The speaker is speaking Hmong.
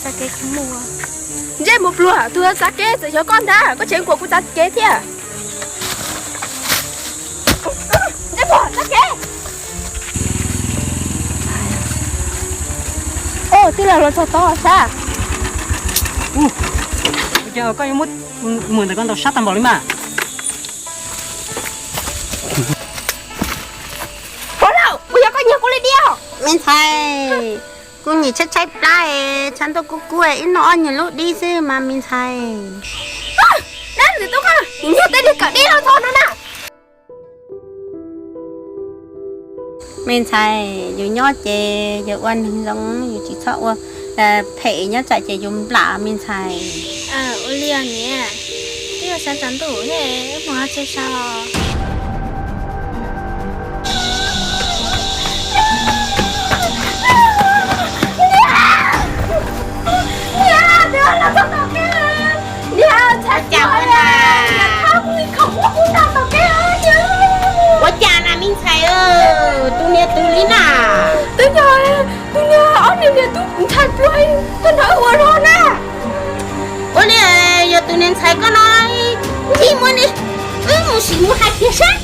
Txav kev tsis muaj. Ntsej muag pluag, tus txav kev txawm yog koj ntag, koj tseem nkuas kuv txav kev thiab. Ntsej muag txav kev. Ua, twb los los txog tod sab. Ua cas koj yuav muab mus ntawm koj ntau sab tag npaum li mas? Puas lauj, puas yog koj nyiag kuv li diam? Me ntxhais, kuv nyiam tshaib tshaib plab, tshav ntuj kub kub, ib hnub ob nyuag lub dib xwb mas me ntxhais. Dab ntxwg tub koj, nyiag tej niag kawm dib los txog no na. Me ntxhais, yus nyob ces yus ua neeg zoo, yus tsis txhob ua phem, nyob tsam ces yus nplam me ntxhais. Ua li niam, twb yog sab tsav ntuj thiab, wb mus ho tseg sau. Ua cas na me ntxhais, tus niag twg li na? Twb yog tus niag ob niag niag tub ntxhais pluag koj nrog wb ua luaj na. Ua li, yog tus niag ntxhais koj no, ncig muaj ni, wb mus sim mus hais kiag seb.